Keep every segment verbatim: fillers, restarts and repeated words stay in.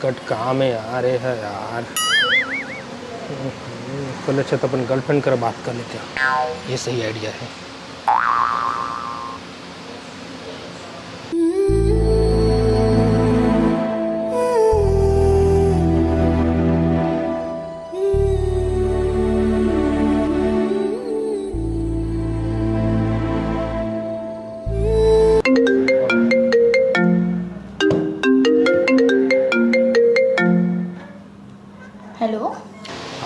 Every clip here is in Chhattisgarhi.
कट काम है यार, ये है यार। कल अच्छा तो अपन गर्लफ्रेंड कर बात कर लेते हैं, ये सही आइडिया है। हेलो।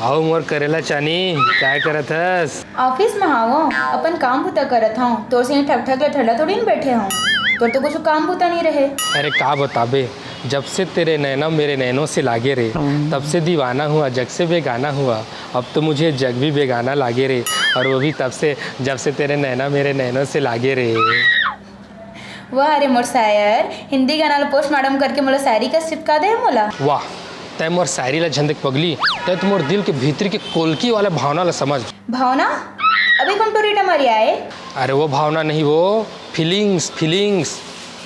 आओ मोर करेला चानी, काय करत हस? ऑफिस में हावो, अपन काम बुता करत हूँ। तोर से ठक ठक ले ठंडा थोड़ी न बैठे हूँ। तोर तो कुछ काम बुता नहीं रहे। अरे का बताबे, जब से तेरे नैना मेरे नैनों से लागे रे, तब से दीवाना हुआ, जग से बेगाना हुआ। अब तो मुझे जग भी बेगाना लागे रे, और वो भी तब से, जब से तेरे नैना मेरे नैनों से लागे रे। वाह रे मोर शायर, हिंदी गाना ला पोस्टमार्टम करके मोला शायरी का चिपका दे मोला। वाह, तै मोर शायरी ला झंदेक पगली, तै तो मोर दिल के भीतरी के कोलकी वाला भावना ला समझ। भावना? अभी कौन टोरी टमारी आए? अरे वो भावना नहीं, वो फीलिंग्स, फीलिंग्स।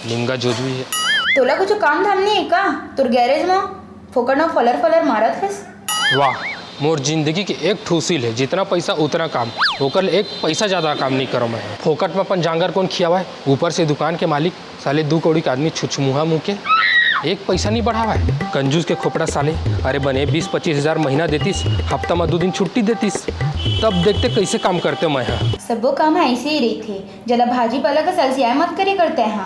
निमगा जोजवी है। तोला कुछ काम धाम नहीं है का? तोर गैरेज में फोकट में फलर फलर मारत हस। वाह, मोर जिंदगी के एक ठो उसील है, जितना पैसा उतना काम। ओकर ले एक पैसा ज्यादा काम नहीं करो मैं। फोकट में अपन जांगर कौन खियावा है? ऊपर से दुकान के मालिक साले दू कौड़ी के आदमी छुछमुहा मुंह के, एक पैसा नहीं बढ़ावाय। कंजूस के खोपड़ा साले, अरे बने बीस पच्चीस हजार महीना देतिस, हफ्ता में दो दिन छुट्टी देतिस, तब देखते कैसे काम करते मैं हा। सबो काम ऐसे ही रहिथे, जला भाजी पाला का सलसियाए मत करे करते हैं।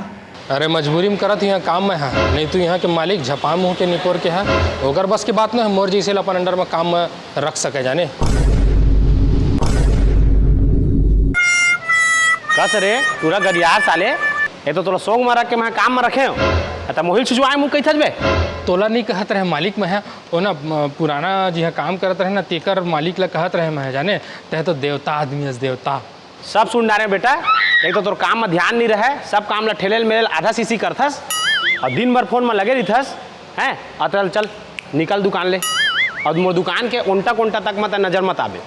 अरे मजबूरी में करत यहाँ काम मैं हा, नहीं तो यहाँ के मालिक झपाम मुंह के निपोर के हा, ओकर बस के बात न है, मोर जैसे ला अपन अंडर में काम में रख सके जाने। कस रे, टूरा गरियार साले, ये तो तोला सोंग में रख के मैं काम में रखे हो, त मोहिल छुछुआए मुंह कही थजबे। तोला नहीं कहत रहे मालिक मैं हा, ओ ना, म, पुराना जिहाँ काम करत रहे ना, तेकर मालिक ला कहत रहे मैं हा, जाने, तह तो देवता आदमी हस, देवता। सब सुन डारे बेटा, एक तो तोर काम में ध्यान नहीं रहे, सब काम ला ठेलेल मेलेल आधा सीसी करथस, और दिन भर फोन में लगे रहिथस, हैं? अतरल चल, निकल दुकान ले, और मोर दुकान के ओंटा कोंटा तक मत नजर मत आबे।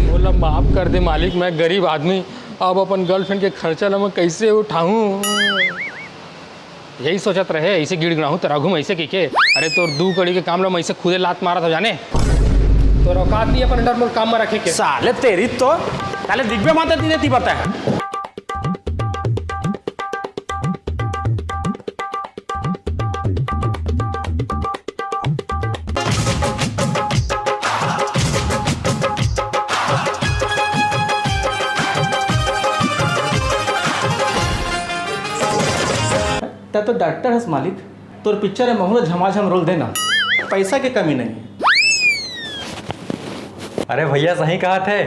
मोला माफ कर दे मालिक, मैं गरीब आदमी, अब अपन गर्लफ्रेंड के खर्चा ला मैं कैसे उठाऊं? यही सोचत रहे, ऐसे गिड़गिड़ाहूँ तोर आघू में ऐसे कहिके। अरे तोर दू कड़ी के काम ला मैं ऐसे खुदे लात मारत हो जाने। तोर औकात नहीं अपन अंडर मोर काम में रखे के। साले तेरी तो, साले दिखबे माता दीने ती बता है। त तो डॉक्टर हस मालिक, तोर पिक्चर में महू ला झमाझम रोल देना, पैसा के कमी नहीं है। अरे भैया सही कहा थे,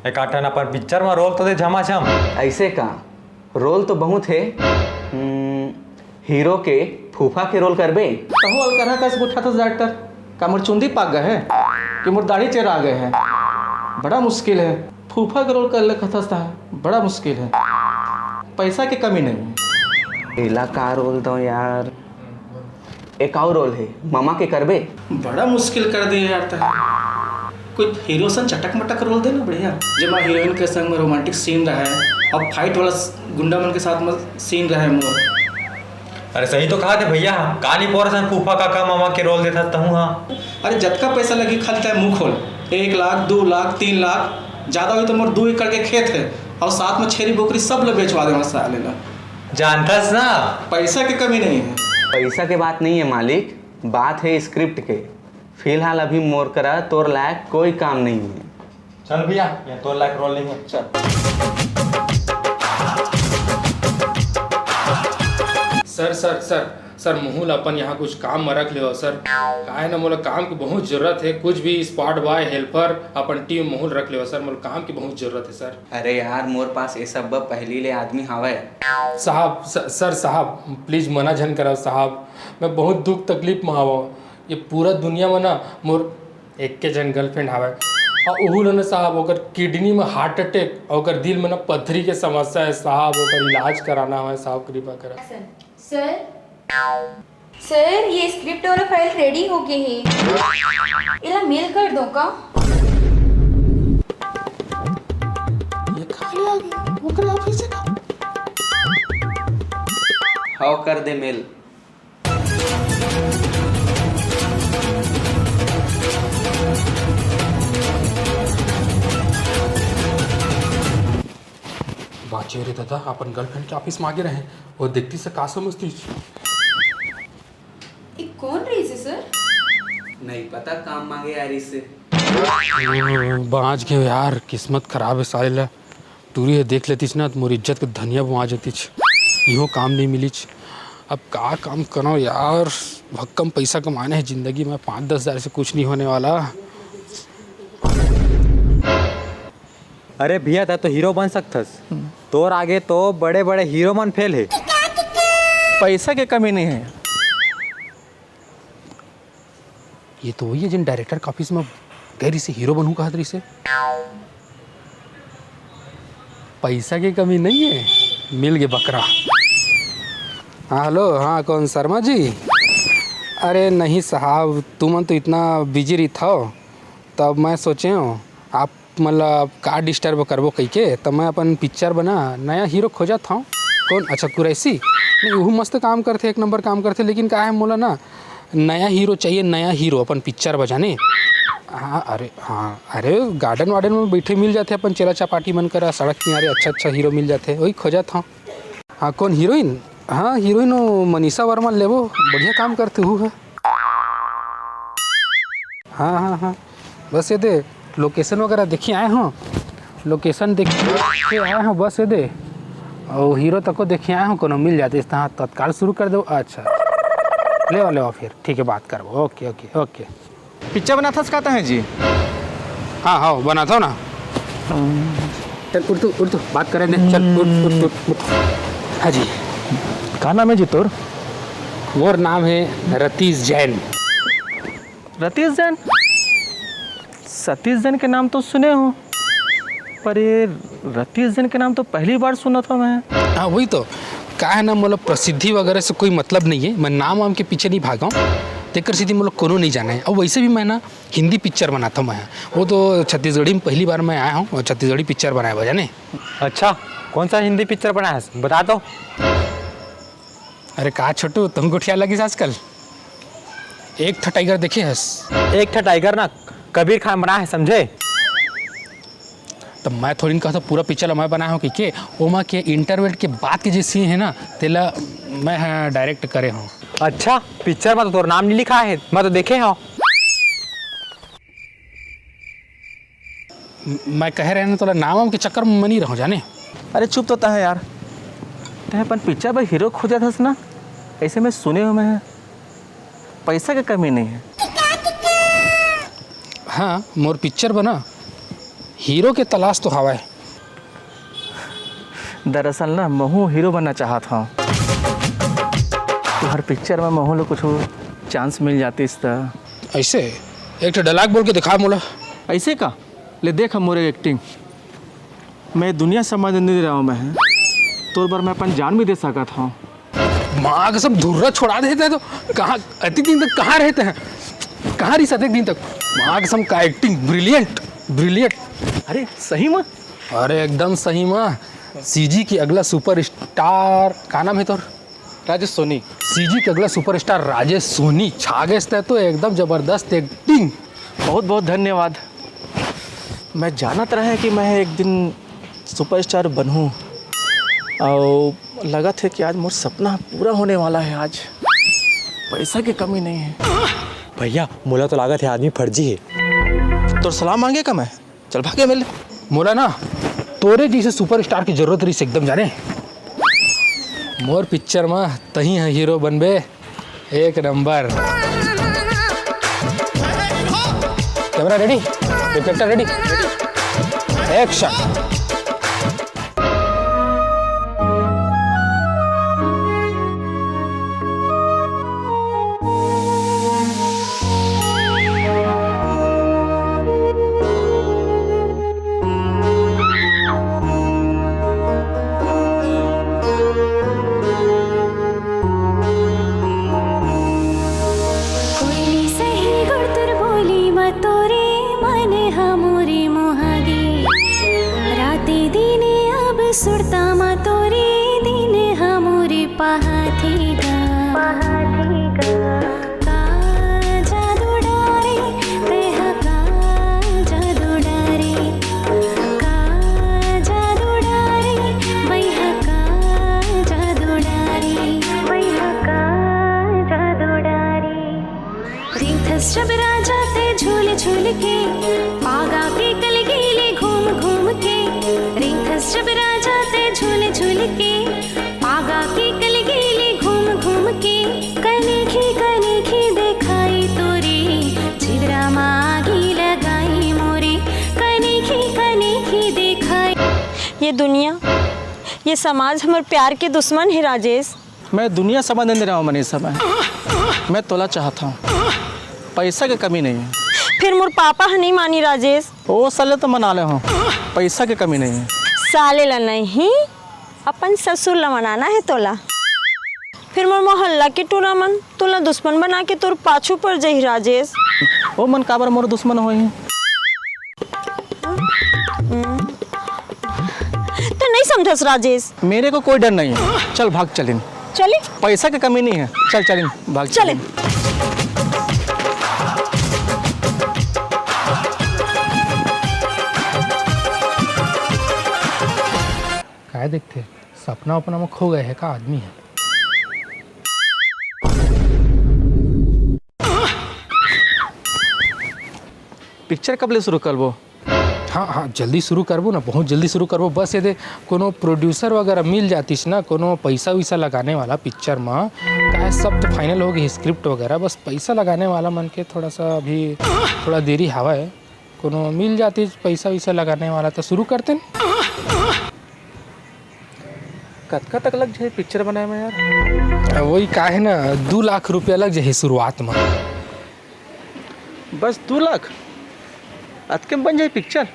एक आठन अपन पिक्चर में रोल तो दे झमाझम। ऐसे का? रोल तो बहुत है। हम्म, हीरो के फूफा के रोल करबे? तहु अलकरहा कस उठा तो डॉक्टर, का मोर चुंदी पाक गए है कि मोर दाढ़ी चेरा गए है? बड़ा मुश्किल है, फूफा के रोल कर ले कहता था, बड़ा मुश्किल है, पैसा के कमी नहीं है। एला का रोल दो यार। एक और रोल है, मामा के करबे? बड़ा मुश्किल कर दिए यार तैं। कोई हीरो सन चटक मटक रोल देना बढ़िया, जेमा हीरोइन के संग में रोमांटिक सीन रहे और फाइट वाला स-, गुंडा मन के साथ में सीन रहे मोर। अरे सही तो कहा थे भैया, का नहीं पोर सन फूफा काका मामा के रोल देता तहूँ हाँ। अरे जतका पैसा लगी खाली तैं मुंह खोल, एक लाख, दो लाख, तीन लाख, ज्यादा हुई तो मोर दो एकड़ के खेत है और साथ में छेरी बोकरी सब ला बेचवा देना साले ला। जानथस ना। पैसा के कमी नहीं है। पैसा के बात नहीं है मालिक, बात है स्क्रिप्ट के। फिलहाल अभी मोर करा तोर लायक कोई काम नहीं है। चल भैया, ये तोर लायक रोल नहीं है, चल। सर, सर, सर, सर, महू ला अपन यहाँ कुछ काम में रख लेवा सर। काहे ना मोला काम की बहुत जरूरत है, कुछ भी स्पॉट बॉय, हेल्पर, अपन टीम महू ला रख लेवा सर, मोला काम की बहुत जरूरत है सर। अरे यार, मोर पास ये सब ब पहली ले आदमी हावय। साहब, स-, सर साहब, प्लीज मना झन करव साहब, मैं बहुत दुख तकलीफ में हावव। ये पूरा दुनिया में ना मोर एक के जन गर्लफ्रेंड हावय, और उहू लो ना साहब, ओकर किडनी में हार्ट अटैक, ओकर दिल में ना पथरी के समस्या है साहब, ओकर इलाज कराना है साहब, कृपा करा। सर, सर, ये स्क्रिप्ट वाला फाइल रेडी हो गए है, इला मेल कर दो का? ये कहाँ ले आ गया? ओकरे ऑफिस से का? हाँ, कर दे मेल। अरे दादा, अपन गर्लफ्रेंड के ऑफिस में आगे रहे, वो देखती से का समझती। ये कौन रही से सर? नहीं पता, काम मांगे आ रही से। बाँच गए यार, किस्मत खराब है साले ला। टूरी है, देख लेतीस ना तो मोर इज्जत के धनिया बुआ जतीच। इहो काम नहीं मिलीच। अब का काम करो यार, भक्कम पैसा कमाने हैं जिंदगी में, पाँच दस हजार से कुछ नहीं होने वाला। अरे भैया, तै तो हीरो बन सकथस। तोर आगे तो बड़े बड़े हीरो मन फेल है। पैसा के कमी नहीं है। ये तो वही है जिन डायरेक्टर के ऑफिस में गए रही से हीरो बनू कहत रही से। पैसा की कमी नहीं है, मिल गए बकरा। हाँ हेलो, हाँ कौन शर्मा जी? अरे नहीं साहब, तुमन तो इतना बिजी रही था, तब मैं सोचे हूँ आप मतलब का डिस्टर्ब करबो कहिके, त मैं अपन पिक्चर बना नया हीरो खोजत हौं। कौन? अच्छा कुरैशी। नहीं, वहू मस्त काम करथे, एक नंबर काम करथे, लेकिन का है मोला ना नया हीरो चाहिए, नया हीरो अपन पिक्चर बजाने। हाँ अरे हाँ अरे गार्डन वार्डन में बैठे मिल जाथे अपन चेला चपाटी मन करा, सड़क किनारे अच्छा अच्छा हीरो मिल जाथे, वही खोजत हौं। हाँ कौन हीरोइन? हाँ हीरोइन वो मनीषा वर्मा लेबो, बढ़िया काम करथे हू है। हाँ हाँ हाँ बस ये दे, लोकेशन वगैरह देखिए आए हौं, लोकेशन देख के आए हौं, बस ये दे। और हीरो तको देखिए आए हौं, कोनो मिल जाते इस तरह तत्काल शुरू कर दो। अच्छा ले आओ ले आओ फिर, ठीक है बात करबो। ओके ओके ओके। पिक्चर बनाथस का तहे जी? हाँ हाँ बनाता हूँ ना। चल उठ तू उठ तू बात करें दे, चल उठ उठ उठ उठ। हाँ जी। का नाम है जी तोर? मोर नाम है रतीश जैन। रतीश जैन? सतीश जैन के नाम तो सुने हौं, पर ये रतीश जैन के नाम तो पहली बार सुनत हौं मैं। हाँ वही तो, का है ना मतलब प्रसिद्धि वगैरह से कोई मतलब नहीं है, मैं नाम वाम के पीछे नहीं भागा हूँ, तेकर सीधी मतलब कोनो नहीं जाना है। और वैसे भी मैं ना हिंदी पिक्चर बनाता हूँ मैं, वो तो छत्तीसगढ़ी में पहली बार मैं आया हूँ और छत्तीसगढ़ी पिक्चर बनाए बजाने। अच्छा, कौन सा हिंदी पिक्चर बनाया है, बता तो। अरे का छोटू, तुम गोठिया लगिस आजकल? एक ठा टाइगर देखे हस? एक ठा टाइगर ना कबीर खान बना है, समझे? तो मैं थोड़ी कहता पूरा पिक्चर मैं बनाया हूँ कि के, ओमा के इंटरवल के बाद के जे सीन है ना, तेला मैं डायरेक्ट करे हूँ। अच्छा, पिक्चर में तो तोर नाम नहीं लिखा है, मैं तो देखे हूँ। मैं कह रहे ना तोला नाम वाम के चक्कर में नहीं रहूँ जाने। अरे चुप तो तहे यार, तहे अपन पिक्चर पर हीरो खोजत हस ना, ऐसे में सुने हूँ मैं, पैसा के कमी नहीं है। हाँ मोर पिक्चर बना, हीरो के तलाश तो हवा है। दरअसल ना महू हीरो बनना चाहत हूँ। तुहर पिक्चर में महू ला कुछ चांस मिल जातीस त। ऐसे एक ठो डायलॉग बोल के दिखा मोला। ऐसे का? ले देख मोरे एक्टिंग। मैं दुनिया समझ नहीं रहा हूँ मैं, तोर बर मैं अपन जान भी दे सकत हूँ। माँ कसम धुर्रा छोड़ा देते हैं तो कहाँ अति दिन तक कहाँ रहते हैं, कहाँ रही सते दिन तक। माँ कसम का एक्टिंग ब्रिलियंट, ब्रिलियंट। अरे सही में? अरे एकदम सही माँ। सीजी की अगला सुपरस्टार का नाम है तोर? राजेश सोनी। सीजी के अगला सुपरस्टार राजेश सोनी छा गए तो एकदम जबरदस्त एक्टिंग। बहुत बहुत धन्यवाद। मैं जानत रहे कि मैं एक दिन सुपरस्टार बनहूँ, और लगत है कि आज मोर सपना पूरा होने वाला है। आज पैसा की कमी नहीं है। भैया, मोला तो लागत है आदमी फर्जी है। तोर सलाह मांगे का मैं? चल भागे मिल। मोला ना तोरे जैसे सुपरस्टार की जरूरत रही एकदम जाने। मोर पिक्चर में तही है हीरो बनबे, एक number. Camera ready, reflector ready, action. कोई सही गुड़तुर बोली मतोरे मन हमोरी मुहागे। राती दिने अब सुरता मतोरे दिन हमोरी पहाथी गा। का जादू डारे, तेहा का जादू डारे, का जादू डारे, बै पागा के कलगी ले घूम घूम के, रेंगथस जब राजा तैं झूल झूल के। पागा के कलगी ले घूम घूम के, कनेखी कनेखी देखाई तोरे, जिगरा म आगी लगाई मोरे, कनेखी कनेखी देखाई। ये दुनिया, ये समाज हमर प्यार के दुश्मन हे राजेश। मैं दुनिया समझ नहीं रहा हूँ मनीषा, मैं, मैं तोला चाहत हूँ। पैसा के कमी नहीं है। फिर मोर पापा ह नहीं मानी राजेश। ओ साले तो मना ले हूँ, पैसा के कमी नहीं है। साले ला नहीं, अपन ससुर ला मनाना है तोला। फिर मोर मोहल्ला के टूरा मन तोला दुश्मन बना के तोर पाछू पड़ जाही राजेश। ओ मन काबर मोर दुश्मन होही? तैं नहीं समझस राजेश। मेरे को कोई डर नहीं है, चल भाग चलिन। चले? पैसा की कमी नहीं है, चल चलिन, भाग चले। चलिन। काय देखथे? सपना उपना में खो गए हे का आदमी ह? पिक्चर कब ले शुरू करबो? हाँ, हाँ, जल्दी शुरू करबो ना, बहुत जल्दी शुरू करबो। बस ये दे, कोनो प्रोड्यूसर वगैरह मिल जातिस ना, कोनो पैसा वैसा लगाने वाला पिक्चर म, काहे सब तो फाइनल हो गई, स्क्रिप्ट वगैरह, बस पैसा लगाने वाला मन के थोड़ा सा अभी थोड़ा देरी हवा है। कोनो मिल जातिस पैसा वैसा लगाने वाला तो शुरू करते न। कतका तक लग जाही पिक्चर बनाए में यार? अब वही काहे ना, दू लाख रुपया लग जाही शुरुआत में। बस दू लाख? अतके में बन जाही पिक्चर?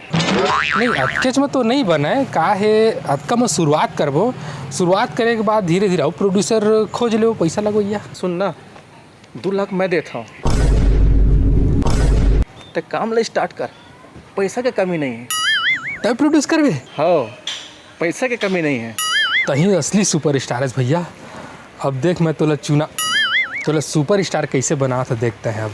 नहीं, अतकेच में तो नहीं बने, काहे अतका में शुरुआत करबो, शुरुआत करे के बाद धीरे धीरे अउ प्रोड्यूसर खोज लेबो, पैसा लगवैया। सुन ना, दू लाख मैं देत हूँ, ते काम ले स्टार्ट कर, पैसा के कमी नहीं है। तब प्रोड्यूस करबे? हाँ, पैसा के कमी नहीं है। तहीं असली सुपरस्टार है भैया। अब देख, मैं तोला चुना, तोला सुपरस्टार कैसे बनात हे, देखते हैं अब।